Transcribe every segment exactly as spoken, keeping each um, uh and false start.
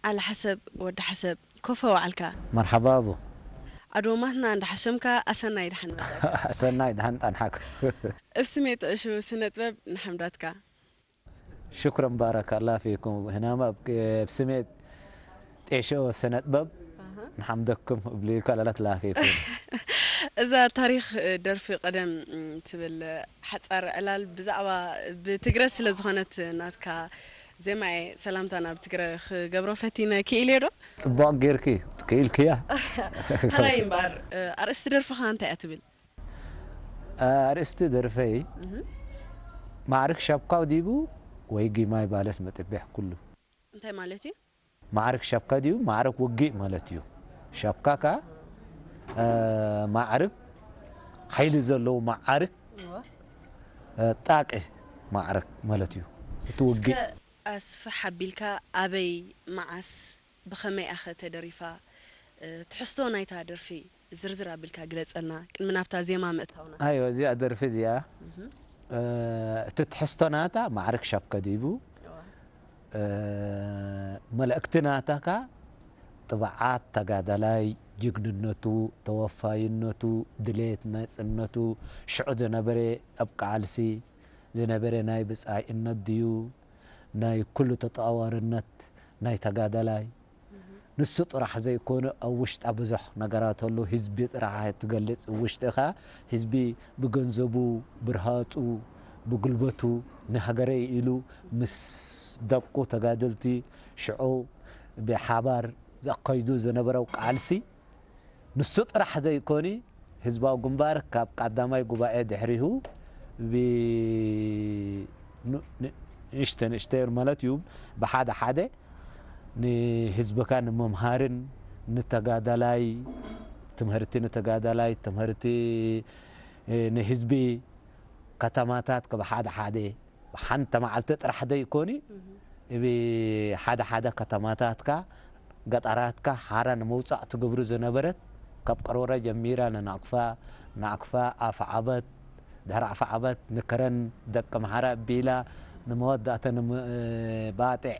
አለ ሐሰብ ወዲ ሐሰብ፣ ኮፈ ወዐልካ። መርሐባ እቡ። አድወማትና እንደ ሐሸምካ፣ አሰናይ ደሐን መጻእካ። አሰናይ ደሐን ጸንሐክ። እብ ስሜት እሹ ስነ ጥበብ ንሐምዳትካ። ሽክረን ባረከ አላህ ፊኩም። ህናመ እብ፣ እብ ስሜት ጤሾ ስነ ጥበብ አሃ። ንሐምደኩም እብሊከ ለለት ላፊኩም። እዛ ታሪክ ደርፊ ቀደም ትብል ሐጻር ዕላል ብዛዕባ ብትግረ ስለ ዝኾነት ናትካ ዜማዬ ሰላምታ ናብ ትግረ ክገብሮ ፈቲነ። ክኢልዮ ዶ? ጽቡቅ ጌርኪ ክኢልክያ። ሐራይ እምበኣር፣ ኣርእስቲ ደርፍኻ እንታይ እያ ትብል? ኣርእስቲ ደርፈይ እህ። ማዕርክ ሸብካው ዲቡ ወይ ጊማይ ባለስ መጥቤሕ ኩሉ። እንታይ ማለት እዩ? ማዕርክ ሸብካ ዲቡ፣ ማዕርክ ውጊእ ማለት እዩ። ሸብካካ፣ እ፣ ማዕርክ ሓይሊ ዘለዎ ማዕርክ፣ እወ። እ፣ ጣቂ ማዕርክ ማለት እዩ። እቲ እስከ ውጊእ። ኣስፍሕ ኣቢልካ ኣበይ፣ መዓስ፣ ብኸመይ ኣኸ ተደሪፋ? እ፣ ትሕዝቶ ናይታ ደርፊ ዝርዝር ኣቢልካ ግለጸልና፣ ቅድሚ ናብታ ዜማ ምእታውና። ኣዮ፣ እዚኣ ደርፊ እዚኣ፣ እህ። እ፣ እቲ ትሕዝቶ ናታ ማዕርክ ሸብከ ዲቡ። እወ። እ፣ መልእክቲ ናታ ከ ጥብዓት ተጋዳላይ፣ ጅግንነቱ፣ ተወፋይነቱ፣ ድሌት ናጽነቱ፣ ሽዑ ዝነበረ ኣብ ቃልሲ ዝነበረ ናይ ብጻይነት ድዩ፣ ናይ ኩሉ ተጠዋርነት ናይ ተጋዳላይ፣ ንሱ ጥራሕ ዘይኮነ፣ ኣብ ውሽጣ ብዙሕ ነገራት ኣሎ። ህዝቢ ጥራሕ ትገልጽ፣ ውሽጥኻ ህዝቢ ብገንዘቡ፣ ብርሃጹ፣ ብጉልበቱ ንሃገረይ ኢሉ ምስ ደቁ ተጋደልቲ ሽዑ ብሓባር ዘካይዱ ዝነበረው ቃልሲ፣ ንሱ ጥራሕ ዘይኮኒ፣ ህዝባዊ ግንባር ካብ ቀዳማይ ጉባኤ ድሕሪሁ ብ-፣ ኑ-፣ ን-፣ ንእሽተ ንእሽተ ማለት እዩ፣ ብሓደ ሓደ ንህዝብካ ንምምሃርን፣ ንተጋዳላይ ትምህርቲ፣ ንተጋዳላይ ትምህርቲ፣ እ፣ ንህዝቢ ከተማታት ካብ ሓደ ሓደ ሓንቲ መዓልቲ ጥራሕ ዘይኮኒ፣ እህ። እብ ሓደ ሓደ ከተማታትካ፣ ገጠራትካ ሓራ ንምውጻእ ትገብሩ ዝነበረት፣ ካብ ቀሮረ ጀሚራ ንናቅፋ፣ ናቅፋ፣ አፍዓበት፣ ድሕሪ አፍዓበት ንከረን፣ ደቂ ምሓረ፣ እቢላ፣ ንመወዳእተ ንም-፣ ባጤዕ፣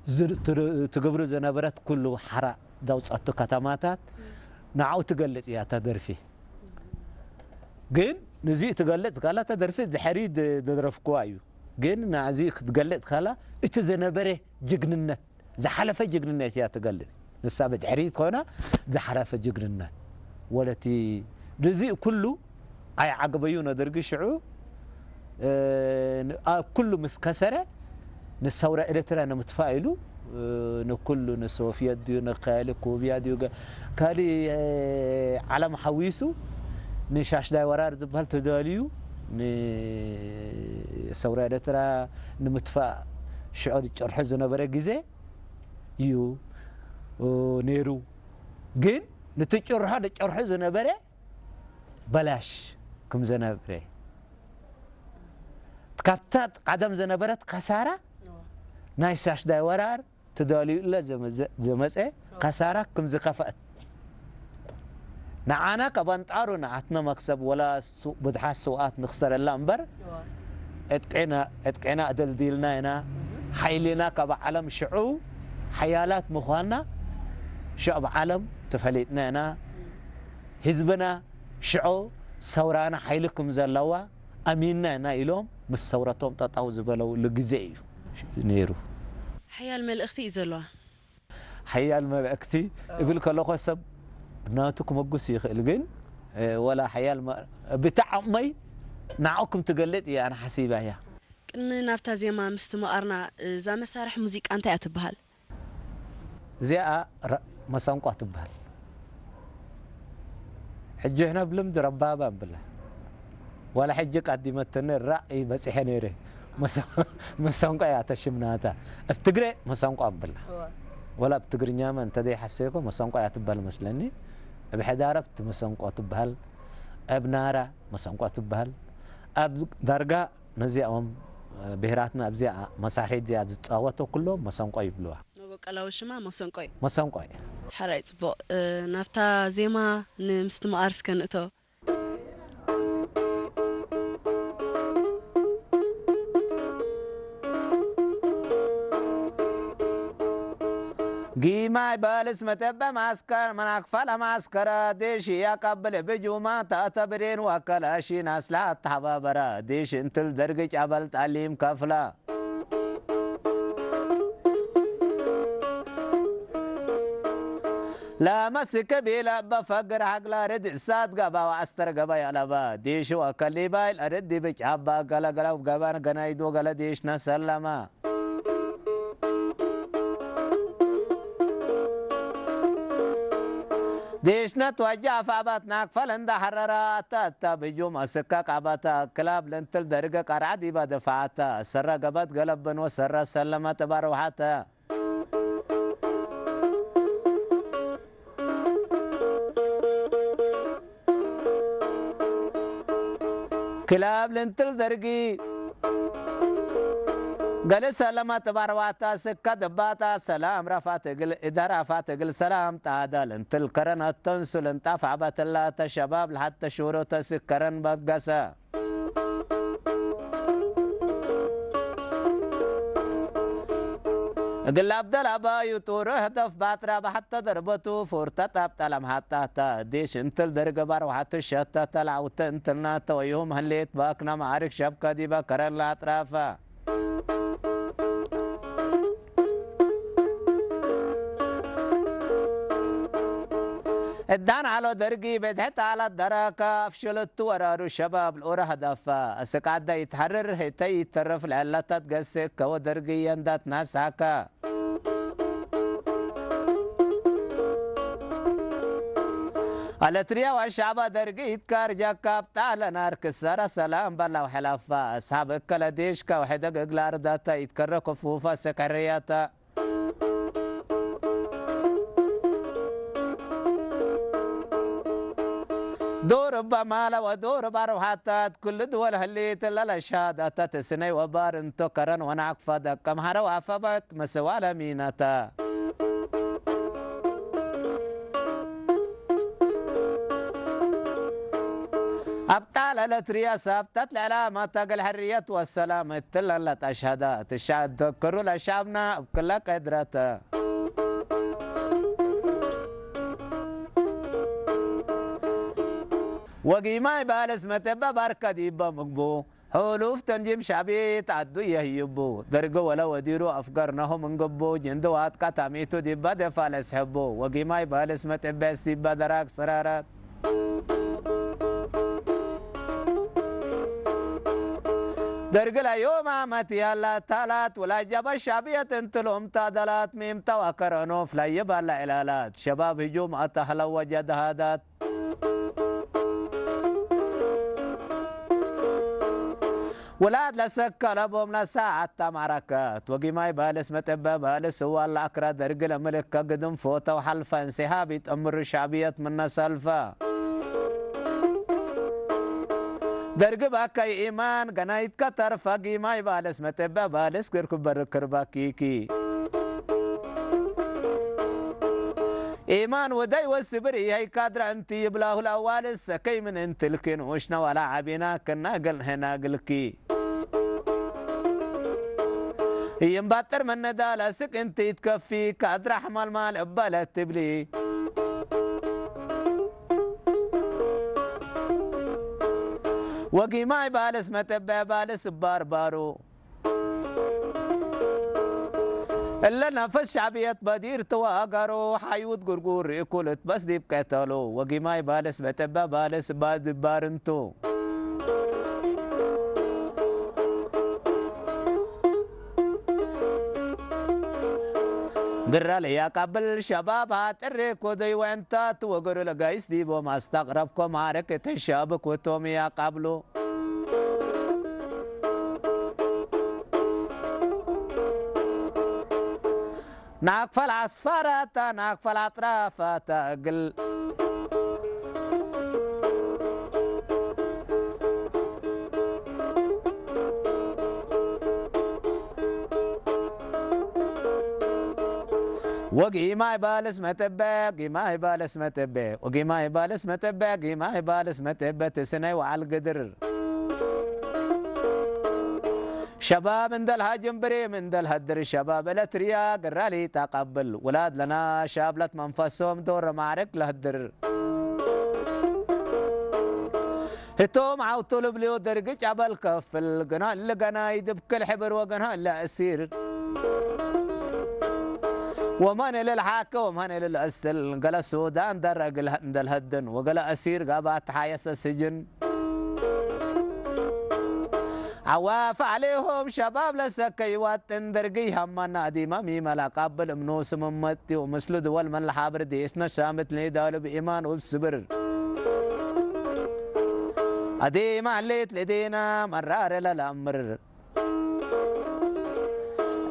ዝር-፣ ትር-፣ ትገብሩ ዝነበረት ኩሉ ሓራ ዘውጸቱ ከተማታት፣ እህ። ንዓኡ ትገልጽ እያ እታ ደርፊ። ግን ንዚ ትገልጽ ካላ፣ እተ ደርፊ ድሕሪ ድ-፣ ደረፍክዋ እዩ። ግን ናዚ ክትገልጽ ካላ፣ እቲ ዝነበረ ጅግንነት፣ ዝሓለፈ ጅግንነት እያ ትገልጽ። ንሳ ብድሕሪት ኮይና፣ ዝሓለፈ ጅግንነት። ወለቲ፣ ንዚ ኩሉ ኣይዓገበዩ ነደርጊ ሽዑ፣ እ፣ ኣብ ኩሉ ምስ ከሰረ፣ ንሰውራ ኤርትራ ንምጥፋእ ኢሉ፣ እ፣ ንኩሉ ንሶፍየት ድዩ፣ ንካሊ ኩብያ ድዩ፣ ገ-፣ ካሊ፣ እ፣ ዓለም ሓዊሱ ንሻሽዳይ ወራር ዝበሃል ተዳልዩ ንሰውራ ኤርትራ ንምጥፋእ ሽዑ ዝጨርሖ ዝነበረ ግዜ እዩ፣ እ፣ ነይሩ። ግን ንትጭርሖ ዝጨርሖ ዝነበረ በላሽ ክም ዘነብረ፣ ካብታ ቀደም ዘነበረት ከሳራ፣ ናይ ሻሽዳይ ወራር ትዳልዩለ ዘመዘ-፣ ዘመጸ ከሳራ ክም ዝከፈአት፣ ንዓና ከበንጣሩ ንዓትነ መክሰብ ወላ ሱ-፣ ብድሓት ስውኣት ንክሰረላ እምበር፣ ዕጥቄና፣ ዕጥቄና እደልዲልና ኢና። ሓይሊና ከበ ዓለም ሽዑ ሓያላት ምዃንና ሽዕብ ዓለም ተፈሊጥና ኢና። ህዝብና ሽዑ ሰውራና ሓይሊ ክም ዘለዋ ኣሚንና ኢና ኢሎም ምስ ሰውረቶም ጠጠው ዝበለውሉ ግዜ እዩ ነይሩ። ሓያል መልእኽቲ እዩ ዘለዋ። ሓያል መልእኽቲ እብል ከለኹ ሰብ ናቱ ክመጉስ ይኽእል፣ ግን፣ እ፣ ወላ ሓያል መ-፣ ብቲ ዓቕመይ ንዓኡ ክም ትገልጥ እየ ኣነ ሓሲባያ። ቅድሚ ናብታ ዜማ ምስትምቓርና፣ እዛ መሳርሒ ሙዚቃ እንታይ እያ ትበሃል? እዚኣ ረ-፣ መሰንቋ ትበሃል። ሕጂ ሕነ ብልምድ ረባባ እንብላ። ዋላ ሕጂ ቀዲመትኒ ራእ በጺሐ ነይረ። መሰ-፣ መሰንቋ እያ ተሽም ናታ። እብ ትግሬ መሰንቋ እንብላ። እወ። ወላ እብ ትግርኛመ እንተ ደይ ሐሴኮ መሰንቋ እያ ትበሃል መስለኒ። እብ ሕዳረብት መሰንቋ ትበሃል። እብ ናራ መሰንቋ ትበሃል። ኣብ ዳርጋ ነዚኣኦም ብሄራትና ኣብዚኣ መሳርሒት እዚኣ ዝጻወቶ ኩሎም መሰንቆ ይብልዋ። መበቀላዊ ሽማ መሰንቆ እዩ። መሰንቆ እዩ። ሕራይ ጽቡቕ። እ፣ ናብታ ዜማ ንምስትምቓር እስከ ንእቶ። ጊማይ ባልስ መጠበ ማስከር መናክፋ ለማስከረ ዴሽ ያቀብል ብጁማ ተአተ ብሬን ወከላሺን አስለሐት ተሐባበረ። ዴሽ እንትል ደርግ ጨበል ጣሊም ከፍለ። ለመስክ ቤለ እበ ፈግር ሐግለ ርድ እሳት ገባ ወአስተር ገበይ አለበ። ዴሽ ወከሊባይል አርድ ዲብ ጫባ ገለገለው ገበን ገናይዶ ገለ ዴሽነ ሰለመ። ዴሽነት ወጃ አፍአባት ናክፈል እንደ ሐረረ አተ እተ ብጁም እስከ ቃበተ። ክላብ ለእንትል ደርገ ቀርዐ ዲበ ድፋዐተ። ሰረ ገበት ገለብን ወሰረ ሰለመት እበ ርውሐተ። ክላብ ልንትል ደርጊ ገሌ ሰለመት ባርዋታ ስከ ድባታ ሰላም ረፋት እግል እደራፋት እግል ሰላም ጣዳ ልንትል ከረን አተንሱ ልንጣፍ ዐበትላተ ሸባብ ለሐተ ሹሮተ ስከረን በገሰ። እግል አብደል አባዩ ጡሩ ህደፍ ባጥራ በሐተ ደርበቱ ፉርተ ጣብጠ ለምሐጣተ። ዲሽ እንትል ደርገ ባርውሐቱ ሸተተ ለዐውተ እንትልናተ ወይሁም ህሌት ባክነ መዓርክ ሸብከ ዲበ ከረን ለአጥራፈ። እዳን ዐሎ ደርጊ ቤድሐት አላት ደራከ አፍሽልቱ ወራሩ ሸባብ ልኡረ ህደፈ። እስቅ ዐደ ኢትሐርር ህተ ኢተርፍ ለዕለተ ትገስክ ከወደርጊ የንዳት ናስሐከ። አለትርያ ወሻባ ደርጊ ኢትካርጃከ አብጣ ለናር ክሰረ ሰላም በላው ሐላፋ። አስሓብ እከለ ዴሽከ ወሕደግ እግል አርዳተ ኢትከረ ክፉፈ ስክ ሕርያተ። ዶር እበ ማለ ወዶር እብ አርውሐታት፣ ክሉ ድወል ህሊት እለ ለሻዳታት ስነይ ወባር እንቶ ከረን ወናቅፈ ደቀም ሐረው አፈበት ምስዋለ ሚነተ። አብጣል እለ ትርየ ሳብተት ለዕላመተ እግል ሕርየት ወሰላም እትለን ለጠሸደ ትሻ-፣ ትዘክሩ ለሻብና እብ ክለ ቀድረተ። ወጊማይ ባልስ መጠበ ባርከ ዲበ ምግቡ፣ ሕሉፍ ተንጂም ሻቢት ዐዱ የህይቡ፣ ደርግ ወለ ወዲሩ አፍገርነሁ ምን ግቡ፣ ጅንዲ ዋጥቀ ታሚቱ ዲበ ደፋ ለስሕቡ፣ ወጊማይ ባልስ መጠበስ ዲበ ደራግ ጽረረት። ደርግ ለዮም አመት ያላት ታላት፣ ወላጀበ ሻብየት እንትሎም ታደላት፣ ሚምተ ወከረኖፍ ለይባላ ዕላላት፣ ሸባብ ህጁም አተህለው ወጀድሃዳት። ውላድ ለሰከለ ቦም ለሳዐት ተማረከት። ወጊማይ ባልስ መጠበ ባልስ እዋል ለአክረ ደርግ ለምልከ ግድም ፎተው ሐልፈ እንስሓብ ኢጠምሩ ሻዕብየት ምነ ሰልፈ። ደርግ ባከይ ኢማን ገናይትከ ተርፈ ጊማይ ባልስ መጠበ ባልስ ግርኩ በርክር ባኪኪ። ኢማን ወደይ ወስብር ኢሀይ ካድረ እንቲ ይብላሁ ለአዋልስ ሰከይ ምን እንትልኪ ንኡሽነ ወላ ዐቢና ክና እግል ንሕና እግልኪ። ኢምባጥር ምንዳ ለስቅ እንቲ ኢትከፊ ካድረ ሐመልማል እበ ለትብሊ። ወጊማይ ባልስ መጠበ ባልስ ባርባሩ። እለ ነፍስ ሸዕብየት በዲር ትወአገሩ፣ ሐዩት ጉርጉር ርኢኩ ልትበስ ዲብ ቀተሉ፣ ወጊማይ ባልስ በጠበ ባልስ ባድባርንቱ። ግረ ለያቀብል ሸባብ ሃጥር ርኢኩ ደይ ወዕንታት ወገሩ ለጋይስ ዲቦም አስተቅረብኮ ማዕረክ እተ ሻብክ ወቶም ያቀብሉ። ናክፈል አስፋራታ ናክፈል አጥራፋታ እግል ወጊማይ ባልስ መጠበ፣ ጊማይ ባልስ መጠበ፣ ወጊማይ ባልስ መጠበ፣ ጊማይ ባልስ መጠበ፣ ትስነይ ወዓል ግድር። ሸባብ እንደ ለሃጅም ብሬም እንደ ለሀድር፣ ሸባብ እለ ትርያ ግራሊ ታቃብል፣ ውላድ ለናሻብለት መንፈሶም ዶር ማዕረግ ለህድር። ህቶም ዐውቱ ልብልዮ ደርግ ጨበል ከፍል፣ ግንሆ እሊ ገናይ ድብ ክል ሕብር ወግንሆ እሊ አሲር። ወመን እሊ ለሓከ ወመን እሊ ለአስል፣ ገለ ሱዳን ደረግ እንደ ለሀድን ወገለ አሲር ጋባ ተሓየሰ ስጅን። ዐዋፍ ዐሌሆም ሸባብ ለሰከይ ዋጥን ደርግይ ሀማና አዲማ ሚመ ለአቃብል እምኖ ስምመት ወምስሉ ድወል መን ለሓብር ዴስነ ሻምት ኔዳሉ ብኢማን ወብስብር። አዲማ ህሌት ለዴና መራር ለለአምር።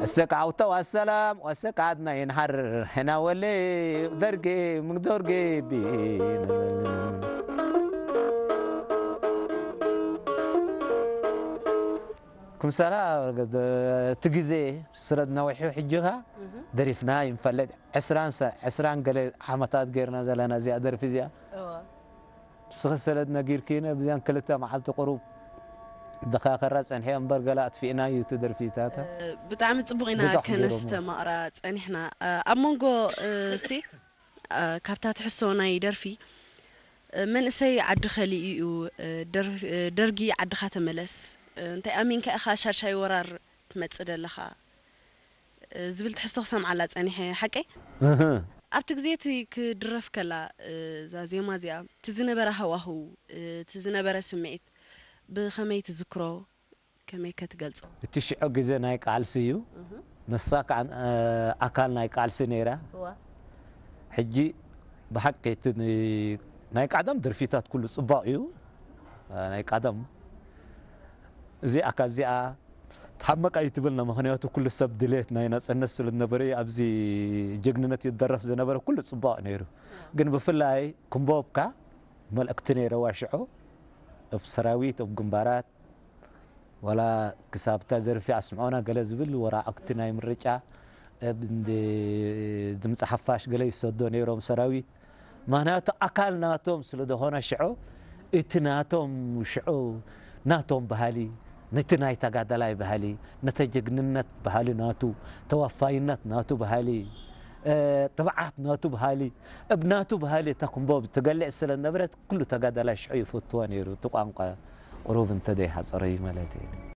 እስክ ዐውተ ወሰላም ወስክ ዐድና ይንሐር ሕና ወሌ ደርጌ ምግዶርጌ ቢን። ክምሰላ እቲ ግዜ ስረድ ነዊሑ ሕጂ ከ እህ። ደሪፍና ይንፈልጥ ዕስራን ሰ-፣ ዕስራን ገሌ ዓመታት ጌርና ዘለና እዚኣ ደርፊ እዚኣ። እወ። ንስኺ ሰለድ ነጊርኪነ ብዝያን ክልተ መዓልቲ ቅሩብ ደካከራ ጸንሐ እምበር ገለ ኣጥፊእናዩ እቲ ደርፊታታ። እ፣ ብጣዕሚ ጽቡቕ ኢና ብዙሕ ከነስተማቕራ ጸኒሕና። እ፣ ኣብ መንጎ፣ እ፣ ሲ፣ እ፣ ካብታ ትሕሶ ናይ ደርፊ፣ እ፣ መንእሰይ ዓዲ ከሊኡ እዩ፣ እ፣ ደር-፣ እ፣ ደርጊ ዓድኻ ተመለስ፣ እ፣ እንታይ ኣሚንካ ኢኻ ሻድሻይ ወራር ትመጽእ ደለኻ? እ፣ ዝብል ትሕዝቶ ክሰምዓላ ጸኒሐ። ሓቀይ? እህ። ኣብቲ ግዜ እቲ ክድረፍ ከላ፣ እ፣ እዛ ዜማ እዚኣ፣ እቲ ዝነበረ ሃዋህው፣ እ፣ እቲ ዝነበረ ስምዒት ብኸመይ ትዝክሮ? ከመይ ከ ትገልጾ? እቲ ሽዑ ግዜ ናይ ቃልሲ እዩ። እህ። ንሳ ከኣ፣ እ፣ ኣካል ናይ ቃልሲ ነይራ። እዋ። ሕጂ ብሓቂ እቲ ን-፣ ናይ ቀደም ደርፊታት ኩሉ ጽባቕ እዩ። እ፣ ናይ ቀደም እዚኣ ካብዚኣ ተሓመቅ ኣይትብልና፣ ምኽንያቱ ኩሉ ሰብ ድሌት ናይ ናጽነት ስለ ዝነበረ ኣብዚ ጀግንነት ይደረፍ ዝነበረ ኩሉ ጽባቕ ነይሩ። ግን ብፍላይ ክንቦብካ መልእክቲ ነይረዋ ሽዑ እብ ሰራዊት፣ እብ ግንባራት፣ ወላ ክሳብታ ዘርፊ ኣስምዖና ገለ ዝብል ወራዕክቲ ናይ ምርጫ እብ እንዴ ድምጺ ሓፋሽ ገለ ይሰዶ ነይሮም ሰራዊት። ምክንያቱ ኣካል ናቶም ስለ ዝኾነ ሽዑ፣ እቲ ናቶም ሽዑ ናቶም ባህሊ፣ ነቲ ናይ ተጋዳላይ ባህሊ፣ ነተ ጀግንነት ባህሊ ናቱ፣ ተወፋይነት ናቱ ባህሊ፣ እ፣ ትብዓት ናቱ ባህሊ፣ እብ ናቱ ባህሊ እተ ክንቦብ ትገልጽ ስለ ነበረት፣ ኩሉ ተጋዳላይ ሽዑ ይፈትዋ ነይሩ፣ እቲ ቋንቋ ቅሩብ እንተ ደይሓጸረዩ ማለት እዩ።